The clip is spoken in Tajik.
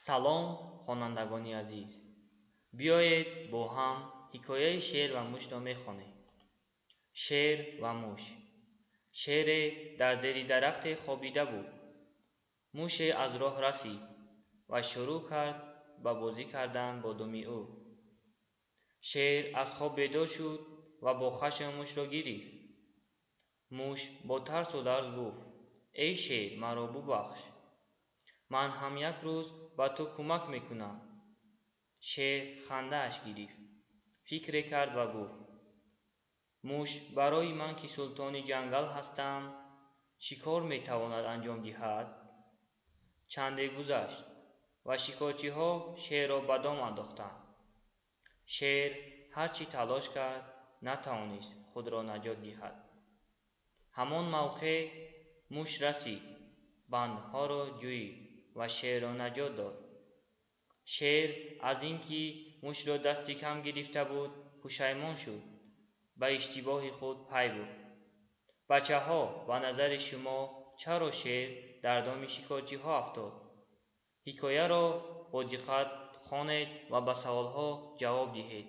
Салом, хонандагони азиз! Биёед, бо ҳам ҳикояи шер ва мушро мехонем. Шер ва муш. Шере дар зери дарахте хобида буд. Муше аз роҳ расид ва шурӯъ кард ба бозӣ кардан бо думи ӯ. Шер аз хоб бедор шуд ва бо хашм мушро гирифт. Муш бо тарсу ларз гуфт: «Эй шер, маро бубахш, ман ҳам як рӯз ба ту кӯмак мекунам». Шер хандааш гирифт, фикре кард ва гуфт: «Муш барои ман, ки султони ҷангал ҳастам, чӣ кор метавонад анҷом диҳад?» Чанде гузашт ва шикорчиҳо шерро ба дом андохтанд. Шер ҳар чӣ талош кард, натавонист худро наҷот диҳад. Ҳамон мавқеъ муш расид, бандҳоро ҷӯид ва шерро наҷот дод. Шер аз ин ки мушро дасти кам гирифта буд, пушаймон шуд, ба иштибоҳи худ пай бурд. Бачаҳо, ба назари шумо, чаро шер дар доми шикорчиҳо афтод? Ҳикояро бо диққат хонед ва ба саволҳо ҷавоб диҳед.